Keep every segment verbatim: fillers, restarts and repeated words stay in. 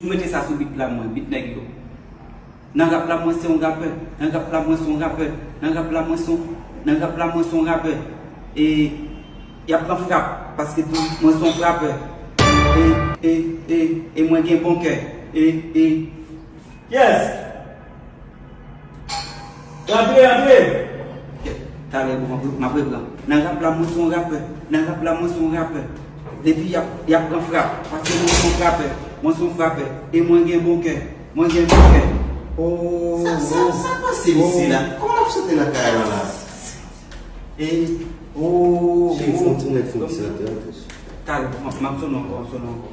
Toujou mete sa sou bit la mwen, bit nèg yo. Nan rap la mwen se yon rapè, nan rap la mwen se yon rapè, nan rap la mwen se yon, nan rap la mwen se yon rapè. E y ap pran frap, paske tou mwen se yon frapè. E, e, e, e mwen gen bon kè. E, e. Yes! Rantre, rantre! Talè, bon, m ap, m ap reprann. Nan rap la, mwen se yon rapè. Nan rap la, mwen se yon rapè. Depi y ap, y ap pran frap. Paske mwen se yon frapè. Mwen se yon frapè. E mwen gen bon kè. Mwen gen bon kè. Oh, sa, sa, sa pase isi la? Kòman l ap chante nan kay la la? E, oh, cheri, fè yon ti nèt, fè yon ti nèt, rantre. Talè, m ap, m ap sonnen ankò, m ap sonnen ankò.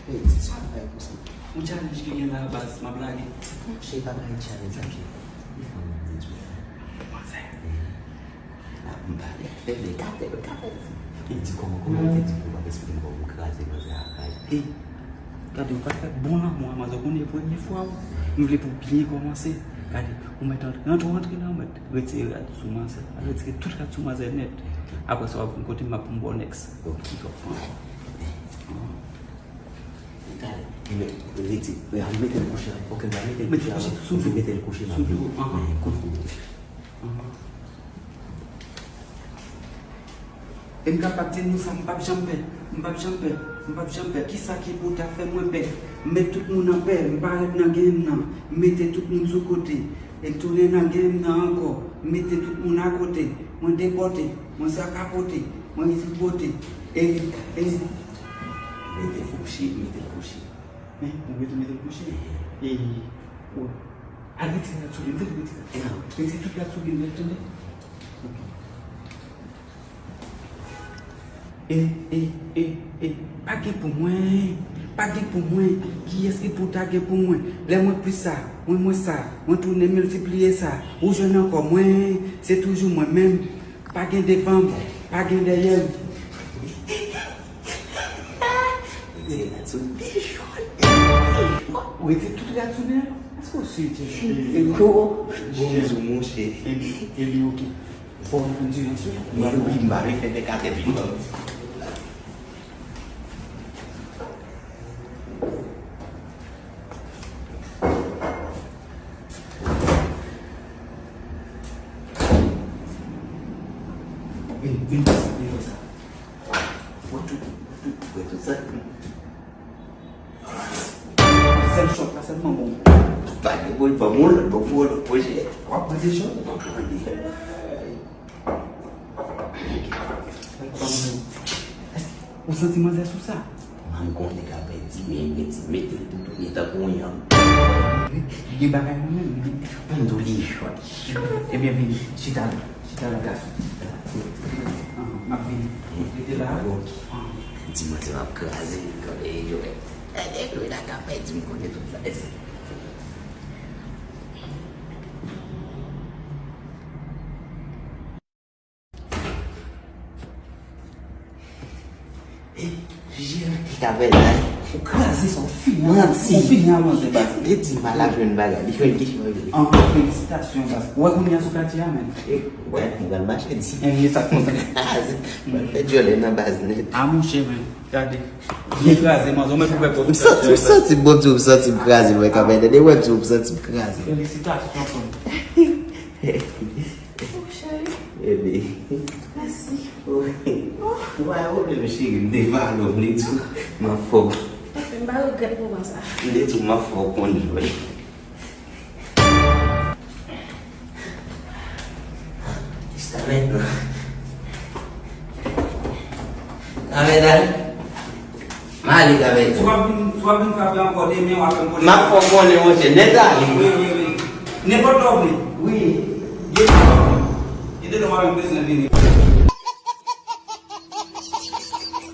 Hey, se sa bagay konsa. Yon challenge ki gen la, baz, m ap lage. Monchè, pa bay challenge sa ki. Manzè. La, m pale. Fè de katè, katè. Li di kòman, kòman ou te di pou w pa eksplike m kòman ou kraze manzè a raj. Hey, gade, ou pa fè bon lanmou a manzè, ou konnen premye fwa ou. M vle pou w byen kòmanse. Gade, ou mèt antre, antre, antre la, ou mèt retire rad sou manzè. Al retire tout rad sou manzè nèt. Apre sa, w ap vin kote m, m ap pou m ba w next. Ok. Ki sòt fè ankò. Talè. Mete l kouche. Ok, m va mete l kouche. Mete l kouche sou do. Mete l kouche, m ap vini. Sou do. Aham. Kouche. Aham. E m kapab di nou sa, m p ap janm pè. M p ap janm pè. M p ap janm pè. Kisa ki pou ta fè mwen pè? M met tout moun an pè. M parèt nan game nan. M mete tout moun sou kote. E m tounen nan game nan ankò. M mete tout moun akote. Mwen depòte. Mwen sakapote. Mwen ripote. E, e, Mete l kouche, mete l kouche. Men, ou mete, mete l kouche. E, o, al retire rad sou li, mete l retire. Retire tout rad sou li, tande. Ok. E, e, e, e, pa gen pou mwen, pa gen pou mwen. Kiyès ki pou ta gen pou mwen? Lè mwen plis sa, mwen mwen sa, mwen tounen miltipliye sa. Ou jwenn ankò mwen, se toujou mwen menm. Pa gen devan m, pa gen dèyè m. Retire rad sou li. Ou retire tout rad sou li a? Èske w si, Jimmy? Gwo, gwo bizou, monchè. E li, e li oke. Fò w endurance, wi. Wi, wi, m pa vle fè bèk atè pi. Vin, vin fè sa, vin fè sa. Wè tout, wè tout, wè tout sa. Sèl shot la sèlman bon. Pa gen bon, ban m yon lòt, ban m yon lòt pwojè. W ap pran de shot? W ap pran de. Ou santi manzè sou sa? Manman m konnen k ap di, men, men, di, mete l toutouni tankou yon yanm. Li gen bagay nan men l, wi. Ban m di w li shot. Ebyen, vini, chita la, chita la, gason. Ahn, m ap vini. Rete la. Ok. Ahn. Di manzè m ap kraze l, kanpe e jwe. E, e, jwe la k ap pèdi, m konnen tout sa. Jere ki ka fè la. Ou kraze sa, ou fini. Manti. Ou fini a manzè, baz. Li di m pa la jwenn bagay. Li jwenn kesyon yo. Anpil felisitasyon, baz. Ou wè kounye a sou katye a, men. E, ou wè, m pral mache di. E, e sa konsa. Kraze. M pral fè djòlè nan baz nèt. A, monchè, men. Gade. Byen kraze, manzè. Ou mèt pou fè pòz. M santi, m santi, bon, m santi m kraze, mwen, kanmenm. Depi wè m santi m kraze. Felisitasyon, frè m. Oh, cheri. Baby. Mèsi. Wi. Ou pa gen pwoblèm, cheri. M te pale w, m te di w m ap fè w. Anfen, m pa regrèt moman sa. M te di w m ap fè w konn jwe. Jis a mentnan. Amèdal. M ale, Gabèl. Si w ap vin, si w ap vin frape ankò demen, w ap fè m konnen. M ap fè w konnen, monchè. Nèt ale. Wi, wi, wi. Nenpòt lè w vle. Wi. Gen lè w ap vin. Gen de lè w ap vin bezwen vini.